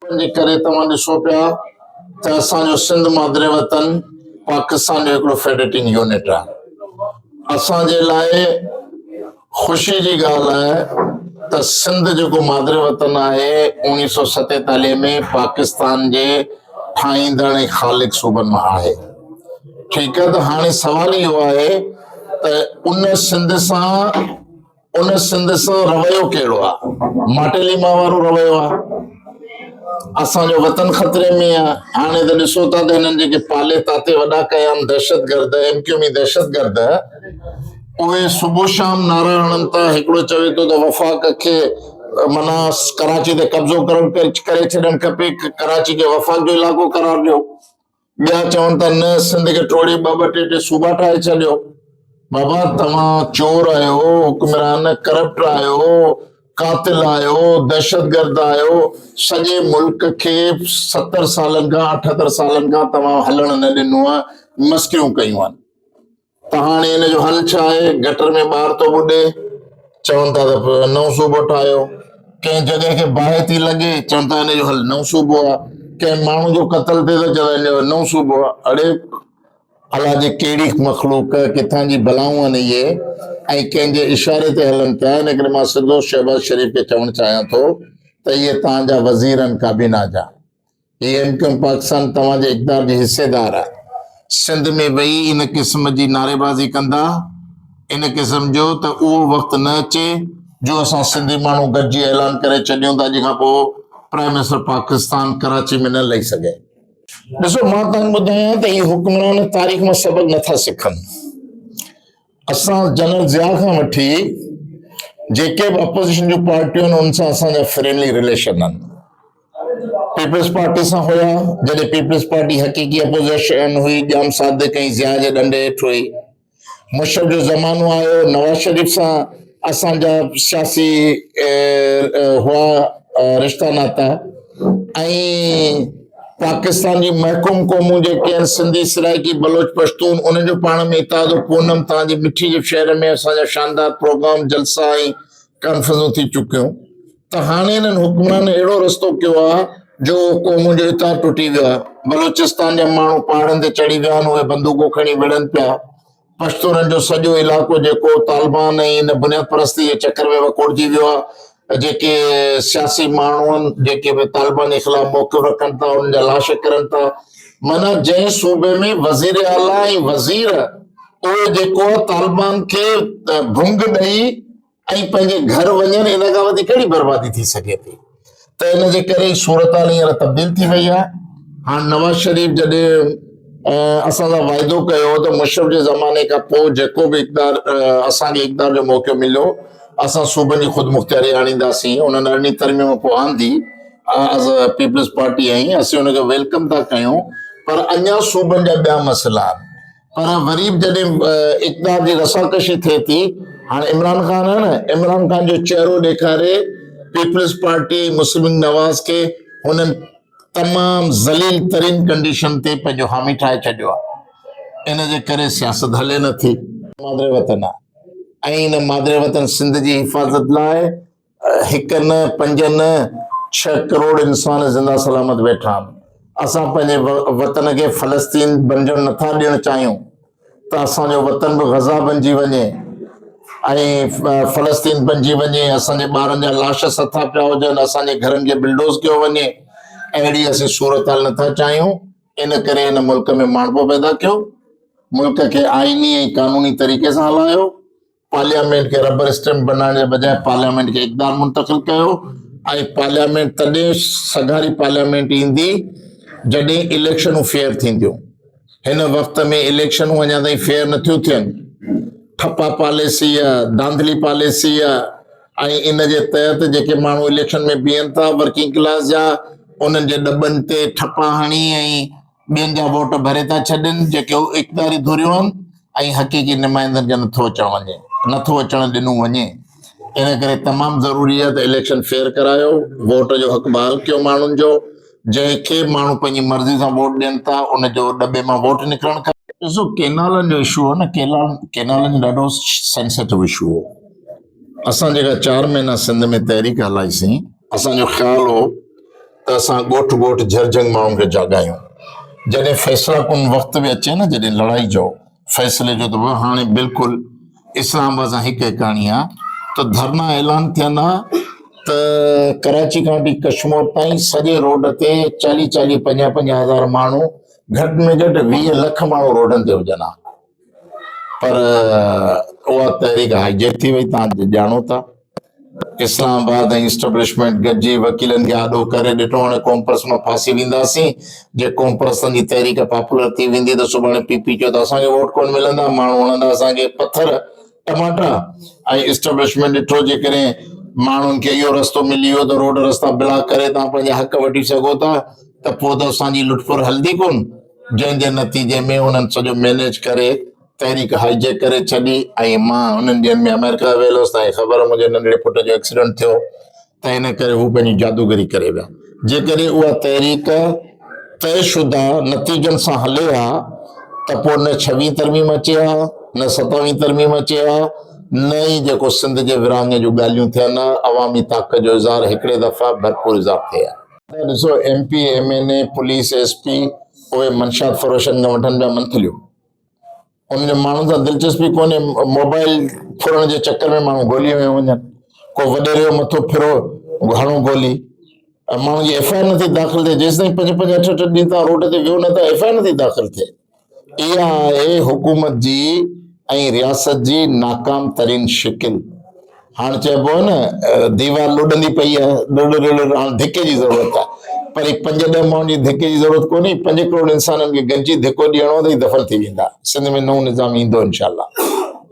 ان جي ڪري توهان ڏسو پيا ته اسان جو سنڌ مادر وطن پاڪستان جو هڪڙو فيڊريٽنگ يونٽ آهي. اسان جي لاء خوشي جي ڳالهه آهي ته سنڌ جيڪو مادر وطن آهي 1947 ۾ پاڪستان جي ٺاهيندڙ ۽ خالق صوبن مان آهي. ٺيڪ آهي ته هاڻي سوال اهو آهي ته ان سنڌ سان ان سنڌ سان رويو ڪهڙو آ؟ ماٽيلي ماء وارو رويو آ. اسان جو وطن خطري ۾ آ. هاڻي ته ڏسو ٿا ته هنن جيڪي پالي تاتي وڏا ڪيا آهن دهشتگرد، ايم ڪيو ايم دهشتگرد، اهي صبح شام نعرا هڻن ٿا. هڪڙو چوي ٿو ته وفاق کي معنيٰ ڪراچي تي قبضو ڪرڻ ڪري ڇڏڻ کپي، ڪراچي کي وفاق جو علائقو قرار ڏيو. ٻيا چون ٿا نه سنڌ کي ٽوڙي ٻه ٻه ٽي ٽي صوبا ٺاهي ڇڏيو. بابا توهان چور آهيو، حڪمران ڪرپٽ آهيو، قاتل آهيو، دهشتگرد آهيو، سڄي ملڪ کي 70 سالن کان 78 سالن کان توهان هلڻ نه ڏنو آهي، مسڪريون ڪيون آهن. ته هاڻي ان جو حل ڇا آهي؟ گٽر ۾ ٻار ٿو ٻڏي، چون ٿا ته نئون صوبو ٺاهيو. ڪنهن جڳهه کي باهه ٿي لڳي، چون ٿا ان جو حل نئون صوبو آهي. ڪنهن ماڻهو جو قتل ٿئي ٿو، چون ٿا ان جو نئون صوبو آهي. اڙي الله جي ڪهڙي مخلوق، ڪٿان جي بلائون آهن اهي ۽ ڪنهن جي اشاري تي هلن پيا. ان ڪري مان سڌو شهباز شريف کي چوڻ چاهيان ٿو ته اهي توهان جا وزير آهن ڪابينا جا. هي ايم ڪيو ايم پاڪستان توهان جي اقدار جي حصيدار آهي. سنڌ ۾ ويهي ان قسم جي نعريبازي ڪندا ان قسم جو ته اهو وقت نه اچي جو اسان سنڌي ماڻهو گڏجي اعلان ڪري ڇڏيون ته اڄ کان پوء پرائم منسٽر پاڪستان ڪراچي ۾ نه لهي سگهي. ڏسو مان توهان کي ٻڌايان ته هي حڪمران تاريخ مان سبق نٿا سکن. اسان جنرل ضياء کان وٺي جيڪي به اپوزيشن جون پارٽيون آهن ان سان اسان جا فرينڊلي رليشن آهن. پيپلز پارٽي سان هيا جڏهن پيپلز پارٽي حقيقي اپوزيشن هئي ڄام صادق ۽ ضياء جي ڏنڊي هيٺ هئي مشرف جو زمانو آيو نواز شريف سان اسان جا سياسي هئا رشتا ناتا ۽ پاڪستان جي محڪوم قومون جيڪي آهن سنڌي سرائيڪي بلوچ پشتون انهن جو پاڻ ۾ اتحاد هو پونم تان جي مٺي جي شهر ۾ اسان جا شاندار پروگرام جلسا ۽ ڪانفرنسون ٿي چڪيون ته هاڻي هنن حڪمرانن اهڙو رستو ڪيو آهي جو قومن جو اتحاد ٽٽي ويو آهي. بلوچستان جا ماڻهو پهاڙن تي چڙهي ويا آهن، اهي بندوقون کڻي وڙهن پيا. پشتونن جو سڄو علائقو جيڪو طالبان ۽ ان بنياد پرستي جي چڪر ۾ وڪوڙجي ويو آهي. جيڪي سياسي ماڻهو آهن، جيڪي به طالبان جي خلاف موقف رکن ٿا، انهن جا لاش ڪرن ٿا. معنيٰ جنهن صوبي ۾ وزير اعليٰ ۽ وزير اهي جيڪو طالبان کي ڀنگ ڏئي ۽ پنهنجي گهر وڃن ان کان وڌيڪ ڪهڙي بربادي ٿي سگهي ٿي ته ان جي ڪري صورتحال هينئر تبديل ٿي وئي آهي هاڻ نواز شريف جڏهن اسان سان واعدو ڪيو ته مشرف جي زماني کان پوء جيڪو به اقتدار اسان کي اقتدار جو موقعو مليو اسان صوبن جي خود مختياري آڻينداسين انهن ارڙهين ترميم پوء آندي از پيپلز پارٽي ۽ اسين ان کي welcome ٿا ڪيون پر اڃا صوبن جا ٻيا مسئلا آهن پر وري به جڏهن اقتدار جي رساڪشي ٿئي ٿي، هاڻي عمران خان آهي نه، عمران خان جو چهرو ڏيکاري پيپلز پارٽي ۽ مسلم ليگ نواز کي هنن تمام ذليل ترين ڪنڊيشن تي پنهنجو حامي ٺاهي ڇڏيو آهي. ان جي ڪري سياست هلي نه ٿي. مادر وطن آهي ۽ ان مادر وطن سنڌ جي حفاظت لاء هڪ نه پنج نه ڇهه ڪروڙ انسان زنده سلامت ويٺا آهن. اسان پنهنجي وطن کي فلسطين بنجڻ نٿا ڏيڻ چاهيون ته اسان جو وطن به غزه بنجي وڃي ۽ فلسطين بنجي وڃي اسان جي ٻارن جا لاش سٿا پيا هجن اسان جي گهرن کي بلڊوز ڪيو وڃي اهڙي اسين صورتحال نٿا چاهيون ان ڪري هن ملڪ ۾ ماڻهپو پيدا ڪيو ملڪ کي آئيني ۽ قانوني طريقي سان هلايو پارليامينٽ کي ربر اسٽيمپ بنائڻ جي بجاء پارليامينٽ کي اقتدار منتقل ڪيو ۽ پارليامينٽ تڏهن سگهاري پارليامينٽ ايندي جڏهن اليڪشنون فيئر ٿينديون هن وقت ۾ اليڪشنون اڃا تائين فيئر نٿيون ٿين ٺپا پاليسي آ ڌانڌلي پاليسي آ ۽ ان جي تحت جيڪي ماڻهو اليڪشن ۾ بيهن ٿا ورڪنگ ڪلاس جا انهن جي ڏٻن تي ٺپا هڻي ۽ ٻين جا ووٽ ڀري ٿا ڇڏين جيڪي اقتداري ڌريون آهن ۽ حقيقي نمائندن کي نٿو اچڻ وڃي نٿو اچڻ ڏنو وڃي ان ڪري تمام ضروري آهي ته اليڪشن فيئر ڪرايو ووٽ جو حق بحال ڪيو ماڻهن جو جنهن کي ماڻهو پنهنجي مرضي سان ووٽ ڏين ٿا ان جو ڏٻي مان ووٽ نڪرڻ کپي. ڏسو ڪينالن جو اشو هو نه ڪينالن جو ڏاڍو سينسيٽو اشو هو اسان جيڪا چار مهينا سنڌ ۾ تحريڪ هلائيسين اسان جو خيال هو. ته اسان ڳوٺ ڳوٺ جھر جھنگ ماڻهن کي جاڳايون. جڏهن فيصلا ڪن وقت به اچي نه جڏهن لڙائي جو فيصلي جو ته هاڻي بلڪل اسلام آباد سان هڪ هڪاڻي آ ته ڌرنا اعلان ٿين ها ته ڪراچي کان وٺي ڪشمور تائين سڄي روڊ تي چاليهه چاليهه پنجاهه پنجاهه هزار ماڻهو گهٽ ۾ گهٽ 20 لک ماڻهو روڊن تي هجن ها پر اها تحريڪ هائيجيڪ ٿي وئي تان ڄاڻو ٿا اسلام آباد ۽ اسٽيبلشمينٽ گڏجي وڪيلن کي آڏو ڪري ڏٺو هاڻي قومپرست مان ڦاسي وينداسين جي قومپرستن جي تحريڪ پاپولر ٿي ويندي ته سڀاڻي پي پي چيو ته اسان کي ووٽ ڪونه ملندا ماڻهو هڻندا اسان کي پٿر ٽماٽا ۽ اسٽيبلشمينٽ ڏٺو جيڪڏهن ماڻهن کي اهو رستو ملي ويو ته روڊ رستا بلاڪ ڪري توهان پنهنجا حق وٺي سگهو ٿا ته پوء ته اسان جي لٽ ڦر هلندي ڪونه جنهن جي نتيجي ۾ انهن سڄو مينيج ڪري تحريڪ هائي جيڪ ڪري ڇڏي ۽ مان انهن ڏينهن ۾ آمريڪا ويل هوس ۽ خبر منهنجي ننڍڙي پٽ جو ايڪسيڊنٽ ٿيو ته ان ڪري هو پنهنجي جادوگري ڪري ويا. جيڪڏهن اها تحريڪ طئي شده نتيجن سان هلي ها ته پوء نه ڇويهين ترميم اچي ها نه ستاويهين ترميم اچي ها نه ئي جيڪو سنڌ جي ورهاڱي جون ڳالهيون ٿين ها عوامي طاقت جو اظهار هڪڙي دفعا ڀرپور اظهار ٿئي ها. ڏسو M P M N A police S P اهي منشيات فروشن کان وٺن پيا منٿليون. ان جي ماڻهن سان دلچسپي ڪونهي موبائل ڦرڻ جي چڪر ۾ ماڻهو گولي هنيو وڃن ڪو وڏيري جو مٿو ڦرو هڻو گولي ۽ ماڻهن جي ايف I R نٿي داخل ٿئي جيستائين پنج پنج اٺ اٺ ڏينهن تان روڊ تي ويو نه ته ايف I R نٿي داخل ٿئي اها آهي حڪومت جي ۽ رياست جي ناڪام ترين شڪل هاڻ چئبو آهي نه ديوار لڏندي پئي آهي لڙ لڙ هاڻ ڌڪي جي ضرورت آهي پر هي پنج ڏهه ماڻهن جي ڌڪي جي ضرورت ڪونهي 5 ڪروڙ انسانن کي گڏجي ڌڪو ڏيڻو آهي ته هي دفن ٿي ويندا سنڌ ۾ نئون نظام ايندو انشاء الله.